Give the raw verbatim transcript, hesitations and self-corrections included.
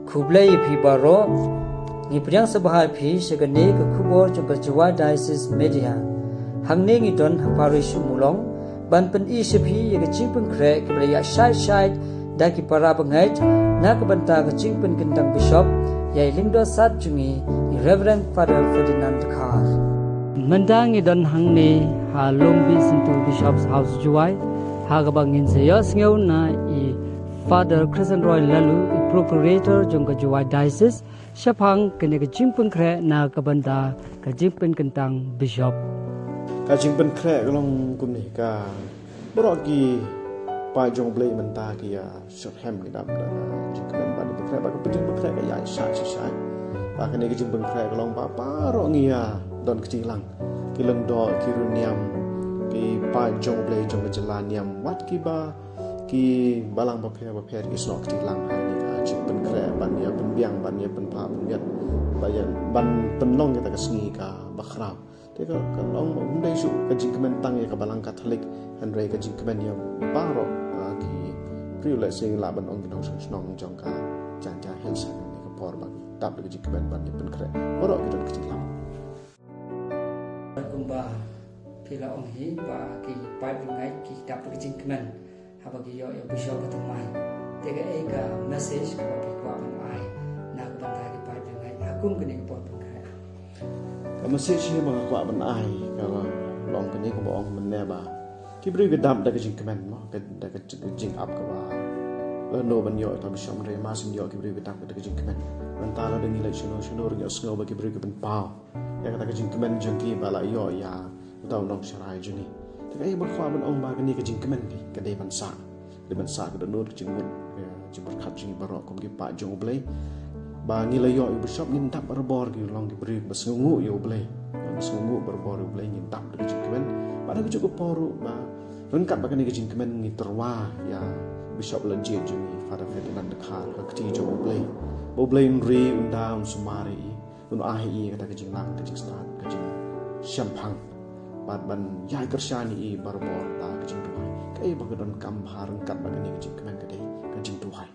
Khublei ïa phi baroh. Ngi pdiang sngewbha ïa phi sha kane ka khubor jong ka Jowai Diocese Media. Hangne ngi don ha Parish Mulong ban pyni sha phi ïa ka jingpynkhreh kaba la ïa shait shait da ki para bangeit na ka bynta ka jingpynkyntang Bishop ïa i lyngdoh sat jong ngi, i Reverend Father Ferdinand Dkhar. Mynta ngi don hangne ha Lumbysyntu Bishop's House Jowai, ha kaba ngin sa ïohsngew na i Father Christian Roy Laloo, i Procurator jong ka Jowai Diocese, shaphang kane ka jingpynkhreh na ka bynta ka jingpynkyntang Bishop. Ka jingpynkhreh ka long kumne, ka baroh ki paid jong U Blei mynta ki ïa syrhem ki dap da ka jingkmen ban pynkhreh, ba ka jingpynkhreh ka ïa shait shait shait. Ba kane ka jingpynkhreh ka long ba baroh ngi ïa don kti lang. Ki lyngdoh, ki riewniam, ki paid jong U Blei jong ka jylla niam, wat ki ba ki balang bapher bapher ki snoh kti lang ha kane ka jingpynkhreh ban ïa pynbiang, ban ïa pynphah pynbiang, ban ïa, ban pynlong kata ka sngi kaba khraw. Te ka, ka long ba ym dei shuh ka jingkmen tang ïa ka Balang Katholik, hynrei ka jingkmen ïa baroh, ah, ki briew, lehse lah ban ong ki nongshong shnong jong ka Jaintia Hills ha kane ka por ba ki dap da ka jingkmen ban ïa pynkhreh. Baroh ki don kti lang. Kumba phi la ong hi ba ki paid bangeit ki dap da ka jingkmen haba ki ïoh ïa u Bishop ba thymmai. Te kaei ka message kaba phi kwah ban ai na ka bynta ki paid bangeit ha kum kane ka por pynkhreh? Ka message hi ba nga kwah ban ai ka long kane, kaba ong mynne ba ki briew ki dap da ka jingkmen mo, ka, da ka jing-, jingap kaba lano ban ïoh ïa uta u Bishop, hynrei mar shu ïoh ki briew ki dap da ka jingkmen. Mynta lada ngi leit shano shano ruh ngi ïohsngew ba ki briew ki pynpaw ïa kata ka jingkmen jong ki ba la ïoh ïa uta u nongsharai jong ngi. Te kaei ba kwah ban ong ba kane ka jingkmen ka dei ban sah, ka dei ban sah ka dohnud, ka jingmut, ka jingpyrkhat jong ngi baroh kum ki paid jong U Blei. Ba ngi la ïoh ïa u Bishop ngin dap barabor, ngi long ki briew ba sngewnguh ïa U Blei, ba sngewnguh barabor ïa U Blei, ngin dap da ka jingkmen. Bad ha kajuh ka por ruh ba ryngkat bad kane ka jingkmen ngi tyrwa ïa u Bishop la jied jong ngi, Father Ferdinand Dkhar, ha ka kti jong U Blei. Ba U Blei un ri, un da, un sumar ïa i, un ai ïa i kata ka jinglang, ka jingstad, ka jingshemphang. Bad ban ïai kyrshan ïa i barabor da ka jingduwai. Kaei ba ka donkam bha ryngkat bad kane ka jingkmen ka dei ka jingduwai.